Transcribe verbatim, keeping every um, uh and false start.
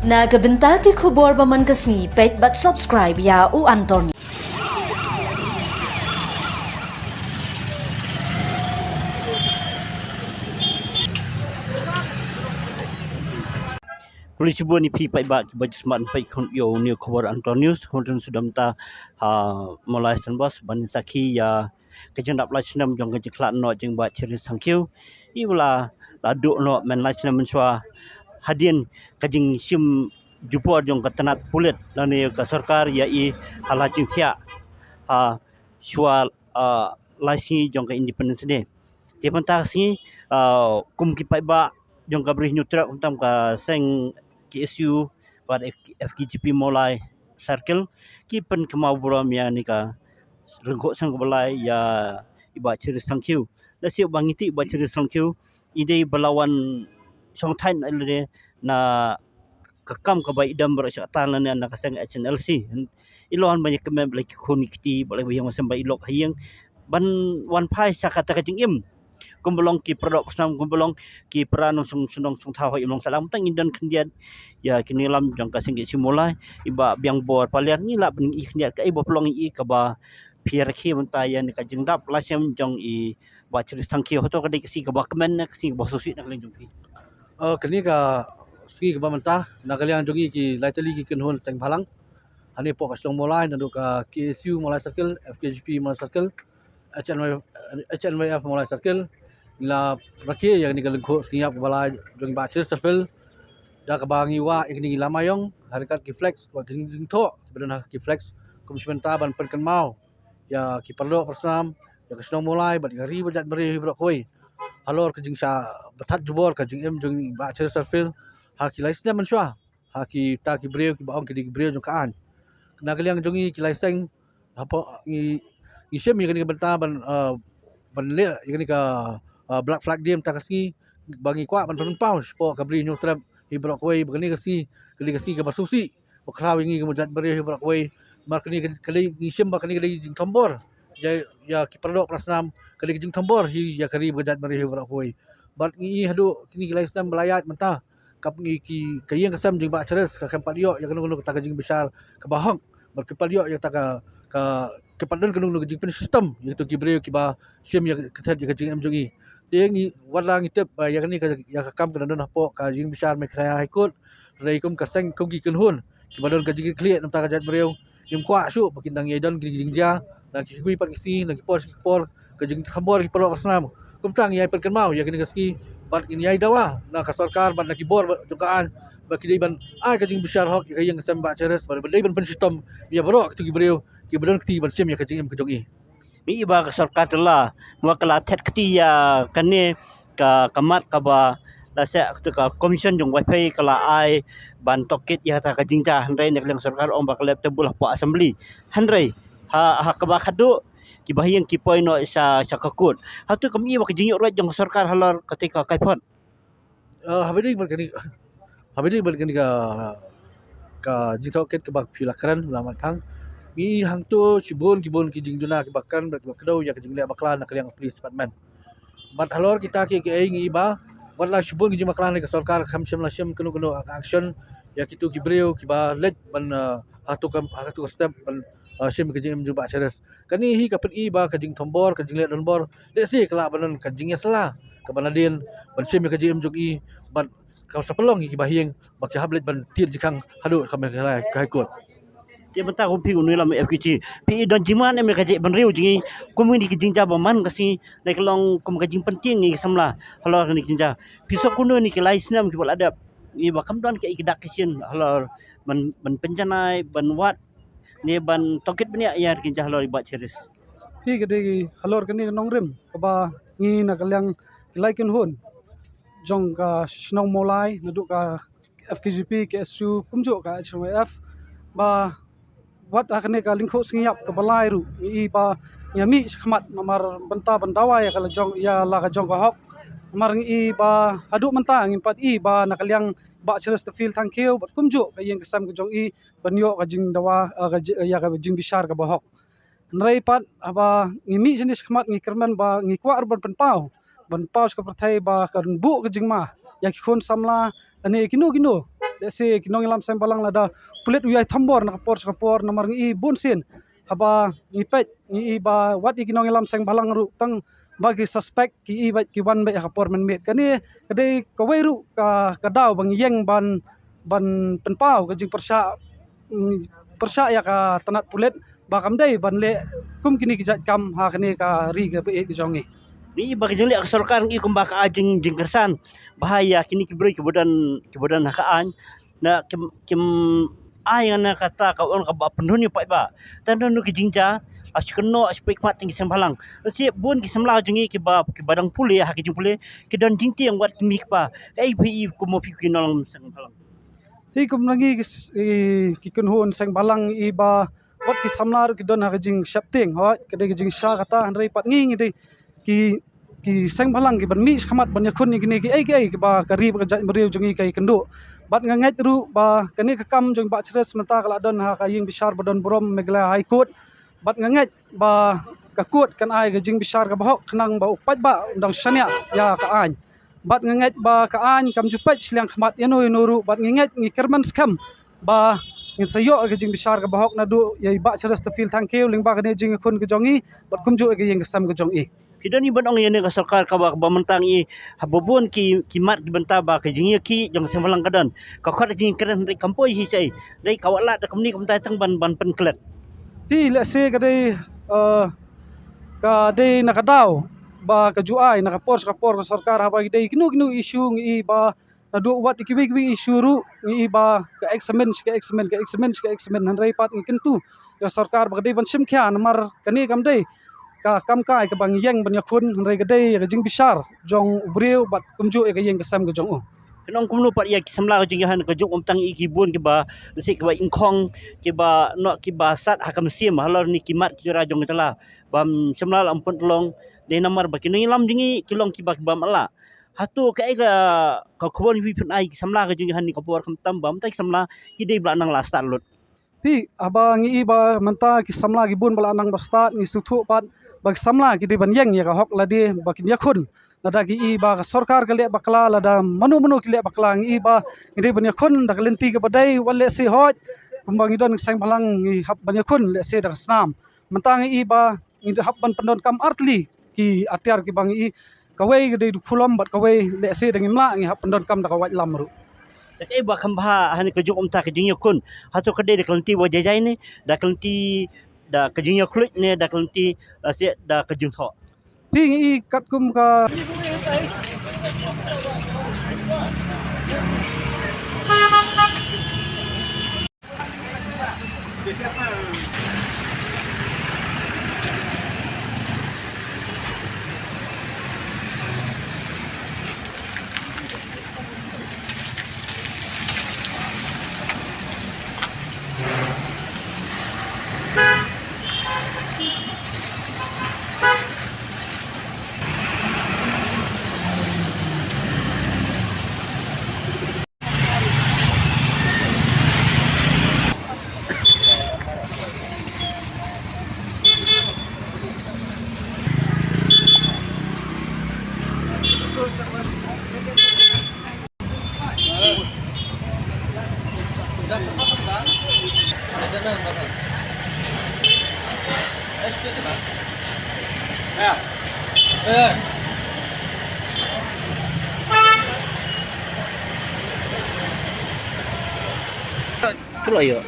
Na ka bynta ki khubor ba man ka sngi, peit bad subscribe ïa U Anthony. Khublei shibun ïa phi paidbah kiba ju smat peit khun ïa une u khubor Anthony News, khun tun sdang mynta ha Mawlai Station Bus ban sakhi ïa ka jingdap lai snem jong ka jingkhlad noh jong i Bah Chris Thangkhiew. I ba la duh noh mynlai snem mynshuwa hadien ka jingshim jubor jong ka tnat pulit lane ka sorkar ïa i ha la jingthiah ha shuwa, ah, lai sngi jong ka Independence Day. Te mynta ka sngi, ah, kum ki paidbah jong ka Bri Hynñiewtrep khamtam ka seng K S U bad F K J P Mawlai Circle ki pynkynmaw burom ïa kane ka lyngkhuh seng kaba lai ïa i Bah Chris Thangkhiew. Lehse ba ngi tip i Bah Chris Thangkhiew i dei ba la wan shongthait na lade na ka kam kaba i dam baroh shi katta lane na ka seng H N L C. I la wan ban ïa kmen bad la ki khun ki kti bad la ki bahaïing bahasem ba i lok ha ïing ban wan phai sha kata ka jingim. Kumba long ki para doh para snam, kumba long ki para nongshong shnong shong thaw ha Imlong sahlang, tang ngi don khyndiat ïa ki nongïalam jong ka seng K S U Mawlai, i Bah Biangbor Paliar, ngi lah ban ïohi khyndiat kaei ba pynlong ïa i kaba pyrkhat mynta ïa kane ka jingdap lai snem jong i Bah Chris Thangkhiew. Hato ka dei ka sngi kaba kmen ne ka sngi kaba sngewsih na ka liang jong phi? Oh, kane ka sngi kaba mynta na ka liang jong ngi ki lai tylli ki kynhun seng bhalang hangne hapoh ka shnong Mawlai, naduh ka K S U Mawlai Circle, F K J P Mawlai Circle, H N Y, H N Y F Mawlai Circle, ngi la rakhe ïa kane ka lyngkhuh sngi ïap kaba lai jong i Bah Chris Thangkhiew da kaba ngi wah ïa kine ki lama ïong ha ryngkat ki flex, ki jingthoh kiba don ha ki flex kum shi bynta ban pynkynmaw ïa ki para doh para snam, ïa ka shnong Mawlai bad ïa ka ri bad jaitbynriew hi baroh kawei halor ka jingshah bthat jubor ka jingim jong i Bah Chris Thangkhiew ha ki lai snem mynshuwa, ha kita ki briew kiba ong ki dei ki briew jong ka aiñ. Na ka liang jong ngi ki lai seng hapoh ngi, ngi shim ïa kane ka bynta ban, uh, ban leh ïa kane ka, uh, Black Flag Day mynta ka sngi ba ngi kwah ban pynpaw shapoh ka Bri Hynñiewtrep hi baroh kawei ba kane ka sngi ka dei ka sngi kaba sngewsih bakhraw ïa ngi kum ki jaitbynriew hi baroh kawei. Namar kane ka, ka dei, ngi shim ba kane ka dei jingthombor ïa, ïa ki para doh para snam, ka dei ka jingthombor hi ïa ka ri bad ka jaitbynriew hi baroh kawei. Bad ngi i haduh kine ki lai snem ba la ïaid mynta ka, ngi ki, ka ïing ka sem jong i Bah Chris ka khlem pat ïoh ïa kano kano kata ka jingbishar kaba hok, bad ki pat ïoh ïa kata ka, ka, ki pat don kano kano ka jingpynshitom ïa kito ki briew kiba shim ïa ka, ka thet ïa ka jingim jong i. Te ngi, wat la ngi tip ba ïa kane ka, ïa ka kam ka dang don hapoh ka jingbishar Meghalaya High Court, hynrei kum ka seng, kum ki kynhun kiba don ka jingkitkhlieh na ka bynta ka jaitbynriew, ngim kwah shuh ba kin dang ïai don ki jingjia na ki, kiwei pat ki sngi, na ki por sha ki por, ka jingthombor ki para doh para snam. Kumta ngi ïai pynkynmaw ïa kane ka sngi bad ngin ïai dawa na ka sorkar bad na ki bor jong ka aiñ ba ki dei ban ai ka jingbishar hok ïa ka ïing ka sem Bah Chris bad ba dei ban pynshitom ïa baroh kito ki briew kiba don kti ban shim ïa ka jingim ka jong i. Ngi i ba ka sorkar te la, namar ka la thet kti ïa kane ka, ka mat kaba la sah kata ka commission jong Vaiphei ka la ai ban tohkit ïa kata ka jingjia, hynrei na ka liang sorkar ong ba ka la leh tebul hapoh Assembly. Hynrei ha, ha kaba khadduh kiba ha ïing ki poi noh sha, sha ka court. Hato kam i ba ka jingïoh roit jong ka sorkar halor kata ka kaiphod? Eh, haba ïadei bad kane, haba ïadei bad kane ka, ka jingtohkit kaba phi la kren, Bah Matphang, ngi i hangto shibun, shibun ki jingduna kiba kren bad kiba kdew ïa ka jingleh bakla na ka liang ka police department. Bad halor kita kiei kiei ngi i ba wat la shibun ki jingbakla na ka sorkar kam shym la shim kano kano ka action ïa kito ki briew kiba leit ban, eh, ha kato ka, ha kato ka step ban, eh, shim ka jingim jong i Bah Chris. Kane hi ka pyni ba ka jingthombor, ka jingleh donbor, lehse ka lah ban don ka jingïasylla kaba nadien ban shim ïa ka jingim jong i bad ka sa pynlong ïa kiba ha ïing ba ki hap leit ban tied jingkhang haduh ka Meghalaya High Court. Te mynta kum phi u nongïalam F K J P, phi i don jingman em ïa ka jaitbynriew jong ngi kum kine ki jingjia ba man ka sngi, ne ka long kum ka jingpyntieng ïa ki samla halor kine ki jingjia? Phi sngewthuh kumno kine ki lai snem kiba la dep, ïa ba kam don kaei ka dak ka shin halor ban, ban pynjanai, ban wad ne ban tohkit bniah ïa ki jingjia halor i Bah Chris? Phi, ka dei halor kane ka nongrim kaba ngi na ka liang ki lai kynhun jong ka shnong Mawlai naduh ka F K J P, K S U, kumjuh ka H N Y F, ba wat ha kane ka lyngkhuh sngi ïap kaba lai ruh ngi i ba ngi ïa mih shakhmat namar bynta ban dawa ïa ka la jong, ïa la ka jong ka hok. Namar ngi i ba haduh mynta ngim pat i ba na ka liang Bah Chris Thangkhiew bad kumjuh ka ïing ka sem ka jong i ban ïoh ka jingdawa, eh, ka ji-, ïa ka jingbishar kaba hok. Hynrei pat haba ngi mih shane shakhmat ngi kyrmen ba ngi kwah ruh ban pynpaw, ban paw sha ka pyrthei ba kan buh ka jingma ïa ki khun samla lane ïa kino kino Lehse ki nongïalam seng bhalang lada pulit u ïai thombor na ka por sha ka por, namar ngi i bun sien haba ngi peit ngi i ba wat i ki nongïalam seng bhalang ruh tang ba ki suspect ki i bad ki wan bad ha ka por mynmiet. Kane ka dei kawei ruh ka, ka daw ba ngi ïeng ban, ban pynpaw ka jingpyrshah, mm, pyrshah ïa ka tnat pulit ba kam dei ban leh kum kine ki jait kam ha kane ka ri kaba ïeit ka jong ngi. Ngi i ba ka jingleh ka sorkar ngi i kumba ka ai jing, jingkyrsan ba ha ïa kine ki briew kiba don, kiba don ha ka aiñ. Na kim, kim ai nga na kata ka ong kaba pynhun ïa paidbah. Tang don ki jingjia, a shi kynnoh, a shi peit khmat tang ki seng bhalang. Lehse bun ki samla jong ngi kiba, kiba dang pule ha ki jingpule, ki don jingtieng wat ki mih kpa. Kaei phi i kum ma phi ki nongïalam seng bhalang? Hi kum na ngi ki s-, i, ki kynhun seng bhalang i ba wat ki samla ruh ki don ha ka jingsheptieng, hooid, ka dei ka jingshisha kata, hynrei pat ngi ngi dei ki, ki seng bhalang ki ban mih shakhmat ban ïakhun ïa kine kiei kiei kiba ka ri bad ka jaitbynriew jong ngi ka ïakynduh. Bad nga ngeit ruh ba kane ka kam jong Bah Chris mynta ka la don ha ka ïing bishar ba don burom, Meghalaya High Court. Bad nga ngeit ba ka court kan ai ka jingbishar kaba hok khnang ba u paidbah un dang shaniah ïa ka aiñ. Bad nga ngeit ba ka aiñ kam ju peit shiliang khmat ïano ïano ruh, bad nga ngeit, ngi kyrmen skhem ba ngin sa ïoh ka jingbishar kaba hok naduh ïa i Bah Chesterfield Thangkhiew lyngba kane ka jingïakhun ka jong i bad kumjuh ïa ka ïing ka sem ka jong i. Phi don i ban ong ïa kane ka sorkar kaba, kaba mynta ngi i haba bun ki, ki mad ki bynta ba ka jingïakhih jong ka seng bhalang ka don. Ka khot ka jingkren hynrei kam poi shisha. Dei ka wat lad da kumne kumta tang ban, ban pynklet. Hi lehse ka dei, eh, ka dei na ka daw ba ka ju ai na ka por sha ka por ka sorkar haba ki dei kino kino issue ngi i ba naduh wat kiwei kiwei issue ruh ngi i ba ka examine, ka examine, ka examine, ka examine, hynrei pat ngi kyntu ïa ka sorkar ba ka dei ban shim khia namar kane kam dei ka kam kai kaba ngi ïeng ban ïakhun, hynrei ka dei ïa ka jingbishar jong u briew bad kumjuh ïa ka ïing ka sem ka jong u. Phin ong kumno pat ïa ki samla ka jingïahan ka jong um tang i ki bun kiba lehse kiba ingkhong kiba noh kiba sat ha ka mynsiem halor kine ki mat ki jura jong ka jylla. Bym shym la lam pun tlong dei namar ba ki nongïalam jong ngi ki long kiba, kiba ym lah. Hato kaei ka, ka khubor phi phin ai ki samla ka jingïahan kane ka por khamtam ba mynta ki samla ki dei ba la nang la stad lut? Phi, haba ngi i ba mynta ki samla ki bun ba la nang ba stad, ngi sngewthuh pat ba ki samla ki dei ban ïeng ïa ka hok lade ba kin ïakhun. Lada ki i ba ka sorkar ka leh bakla, lada mano mano ki leh bakla, ngi i ba ngi dei ban ïakhun da ka lynti kaba dei, wat lehse hooid kumba ngi don ki seng bhalang ngi hap ban ïakhun lehse da ka snam. Mynta ngi i ba ngi hap ban pyndonkam artylli ki atiar kiba ngi i, kawei ka dei da u khulom bad kawei lehse da ngim lah ngi hap pyndonkam da ka waitlam ruh. Te kaei ba kham bha ha kane ka juk mynta ka jingïakhun? Hato ka dei da ka lynti ba jai jai ne da ka lynti, da ka jingïakhluit ne da ka lynti, lehse da ka jingthoh? Phi, ngi i katkum ka Itulah ya.